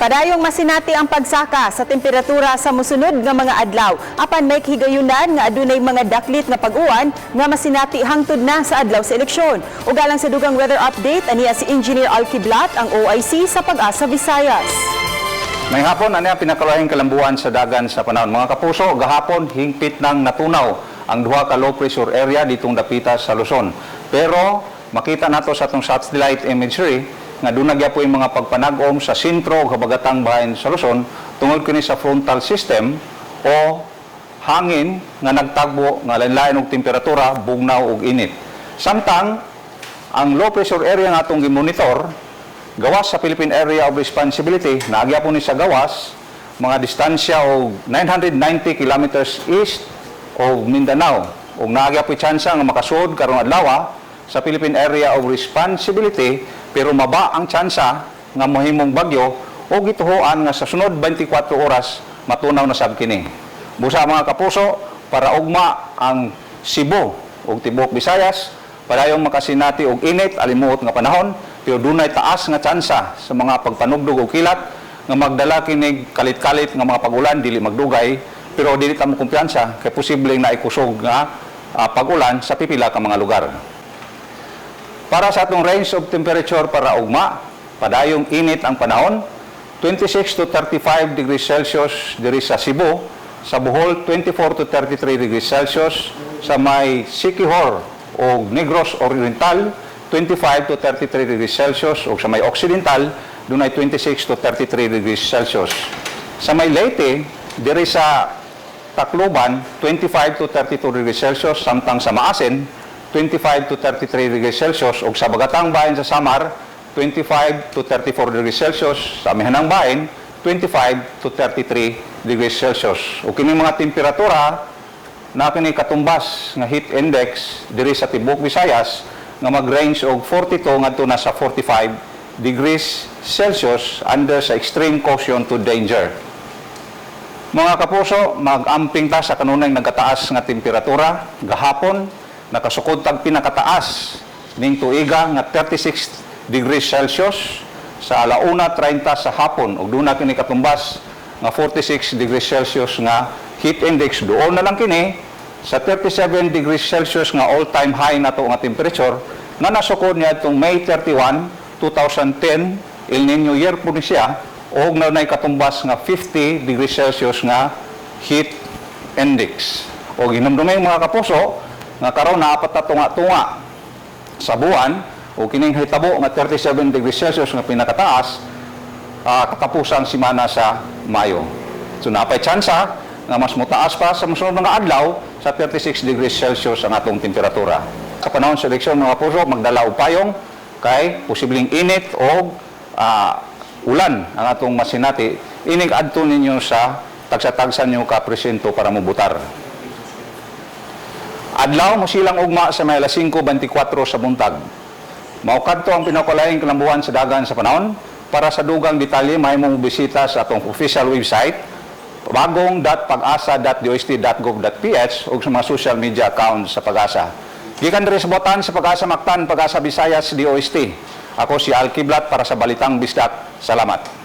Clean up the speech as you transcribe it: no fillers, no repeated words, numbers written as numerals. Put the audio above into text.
Padayong masinati ang pagsaka sa temperatura sa musunod nga mga adlaw. Apan may higayunan nga adunay mga daklit nga pag-uwan nga masinati hangtod na sa adlaw sa eleksyon. Ug alang sa dugang weather update, aniya si Engineer Al Kiblat, ang OIC sa Pag-asa Visayas. Maayong hapon, ano ang pinakalahing kalambuan sa dagan sa panahon? Mga kapuso, gahapon hingpit nang natunaw ang duha ka low pressure area ditong dapita sa Luzon. Pero makita nato sa atong satellite imagery nga duna gyapoy mga pagpanag-om sa sentro ug habagatang bahin sa Luzon tungod kini sa frontal system o hangin nga nagtagbo nga lain-lain og temperatura, bugnaw ug init. Samtang ang low pressure area nga atong gimonitor gawas sa Philippine Area of Responsibility, naa gyapon ni sa gawas, mga distansya og 990 kilometers east of Mindanao. Ug naa gyapoy tsansa nga makasuod karong adlaw sa Philippine Area of Responsibility, pero maba ang tsansa nga mahimong bagyo o gituhoan nga sa sunod 24 oras matunaw na sab kini. Busa, mga kapuso, para ugma ang Cebu ug tibuok Visayas, padayong makasinati og init alimuot nga panahon, pero dunay taas nga tsansa sa mga pagpanugdog og kilat nga magdala kinig kalit-kalit nga mga pagulan, dili magdugay, pero dili ta mo kumpiyansa kay posibleng naikusog nga pag-ulan sa pipila ka mga lugar. Para sa atong range of temperature para ugma, padayong init ang panahon, 26 to 35 degrees Celsius diri sa Cebu, sa Bohol 24 to 33 degrees Celsius, sa may Siquijor o Negros Oriental 25 to 33 degrees Celsius ug sa may Occidental dunay 26 to 33 degrees Celsius. Sa may Leyte, diri sa Tacloban 25 to 32 degrees Celsius, samtang sa Maasin 25 to 33 degrees Celsius ug sa Bagatang Bahin sa Samar 25 to 34 degrees Celsius, sa Amihanang Bahin 25 to 33 degrees Celsius. Ug kini mga temperatura na kini katumbas nga heat index diri sa tibuok Visayas nga mag-range og 42 ngadto na sa 45 degrees Celsius under sa extreme caution to danger. Mga kapuso, mag-amping ta sa kanunay nagkataas nga temperatura. Gahapon, nakasukod tag pinakataas ning tuiga nga 36 degrees Celsius sa alauna 30 sa hapon ug duna kini katumbas nga 46 degrees Celsius nga heat index. Duol na lang kini sa 37 degrees Celsius nga all-time high nato nga temperature nga nasukod niya itong May 31, 2010, El Nino year po ni siya, og naay katumbas nga 50 degrees Celsius nga heat index. O hinumdumay, mga kapuso, nga karon naa pa ta tunga-tunga sa buwan o kining hitabo nga 37 degrees Celsius nga pinakataas katapusang simana sa Mayo. So napay tsansa nga mas motaas pa sa mosunod mga adlaw sa 36 degrees Celsius ang atong temperatura. Sa panahon sa eleksyon, mga puso, magdala og payong kay posibleng init o ulan ang atong masinati. Inig adto ninyo sa tagsa-tagsa ninyo ka presinto para mobutar. Adlaw mosilang ugma sa may alas 5:24 sa buntag. Mao kadto ang pinakalahing kalambuan sa dagan sa panahon. Para sa dugang detalye, mahimong bisita sa atong official website bagong.pagasa.dost.gov.ph ug sa mga social media accounts sa Pag-asa. Gikan diri sa Botan sa Pag-asa Mactan, Pag-asa Visayas, DOST. Ako si Al Kiblat para sa Balitang Bisdak. Salamat.